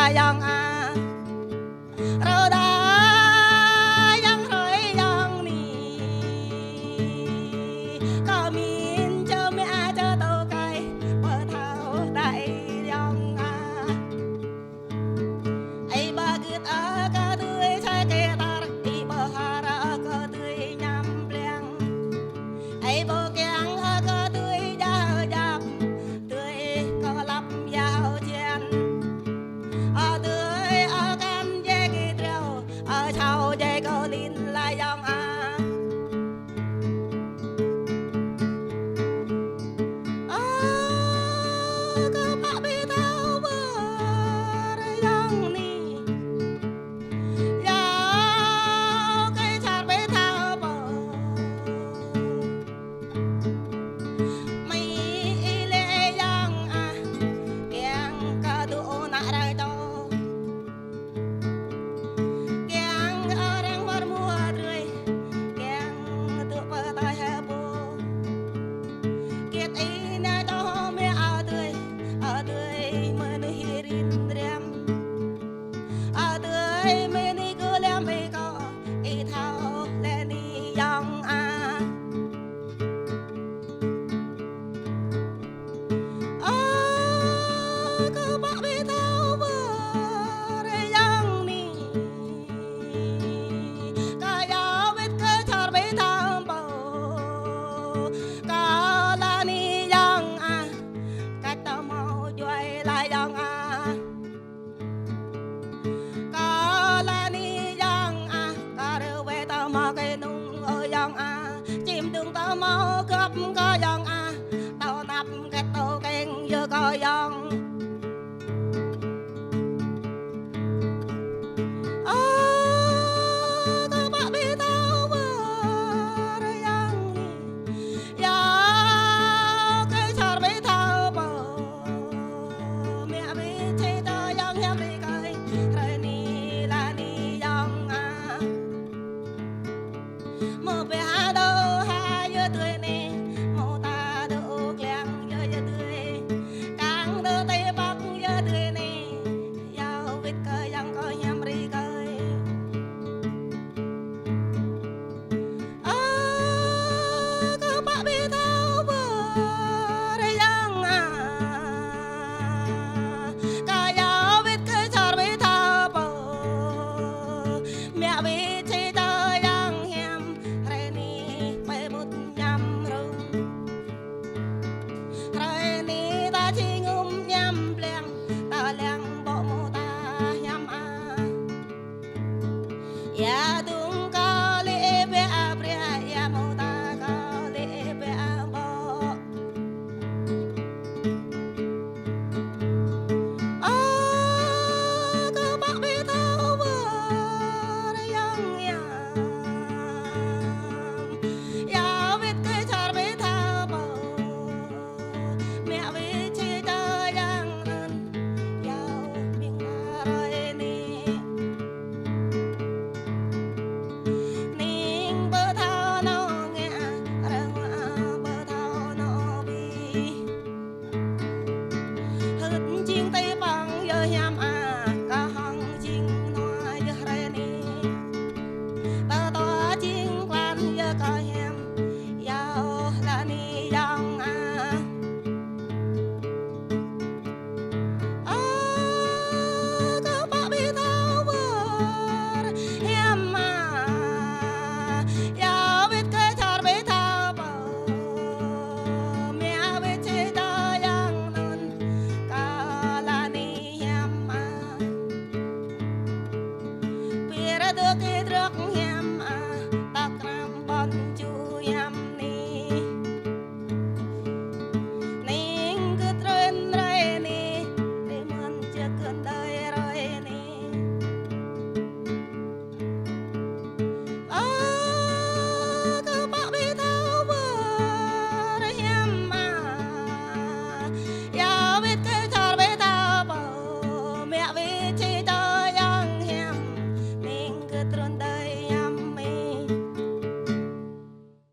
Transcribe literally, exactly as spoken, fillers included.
ayŏng ah. Rơđah ayŏng hrơi ayŏng ni. Kâo min čơmĕ čơtô kai, pơthâo đah ayŏng ah. Ih ƀu gưt ôh kơ tui čai kơ tar, ih ƀu hơr ôh kơ tui ñăm pliăng. Ih ƀu kiăng ôh kơ tui djă djăp, tui kơ lăp yao čian. Ơ tui ơ kăn djai kơ triu, ơ čhâo djai kơ lin la ayŏng ah. Ơ, kơ pă ƀu thâo wơr ayŏng ni. Yua kơ čar ƀu thâo pô. Mơi ih lĕ ayŏng ah, kiăng kơ dŏ nă rai tô. Kiăng kơ arăng wơr mơ̆ drơi, kiăng tŭ pơtơi hơbô. Kiăng ih nă čô mĕ adơi, adơi mơnuih rin răm. Adơi mơnuih kơ lăm ih kơ, ih thâo lĕ ni ayŏng ah. Ơ, kơ pă ƀu thâo wơr ayŏng ni. Kơ yua wĭt kơ čar ƀu thâo pô. Kơ la ni ayŏng ah. Kơ tơmâo djuai la ayŏng ah. Kơ la ni ayŏng ah, kơ rơwĕ tơmâo kơnung ơ ayŏng ah, čim dŭng tơmâo găp kơ ayŏng ah, tơnap kĕt tơ keng yơh kơ ayŏng. Ơ, kơ pă ƀu thâo wơr ayŏng ni. Yua kơ čar ƀu thâo pô. Mĕ wĭt čih tơ ayŏng hiam ri kơi. Hrơi ni la ni ayŏng ah. Mơ̆ pĕ ha dŏ ha yơh tui ni. Mơ̆ ta dŏ kliăng yơh yơh tui. Kang dŏ tơi păk yơh tui ni. Yua wĭt kơ ayŏng kơ hiam ri kơi. Ơ, kơ pă ƀu thâo wơr ayŏng ah. Kơ yua wĭt kơ čar ƀu thâo pô. Mĕ wĭt čih tơ ayŏng hiam. Hrơi ni pơƀut ñăm rŭng. Hrơi ni ta či ngŭm ñăm pliăng. Ta liăng ƀô̆ mơ̆ ta hiam ah. Ia dŭng kơ lĕ bĕ a bria, ia mơ̆ ta kơ lĕ bĕ a ƀô̆. Ơ, kơ pă ƀu thâo wơr ayŏng ah. Ia wĭt kơ čar ƀu thâo pô. Mĕ wĭt čih tơ ayŏng anŭn, yua ƀing ta hrơi ni. Ning ƀu thâo nao ngă, rơngot ƀu thâo nao ƀĭ. Hưt jing tơi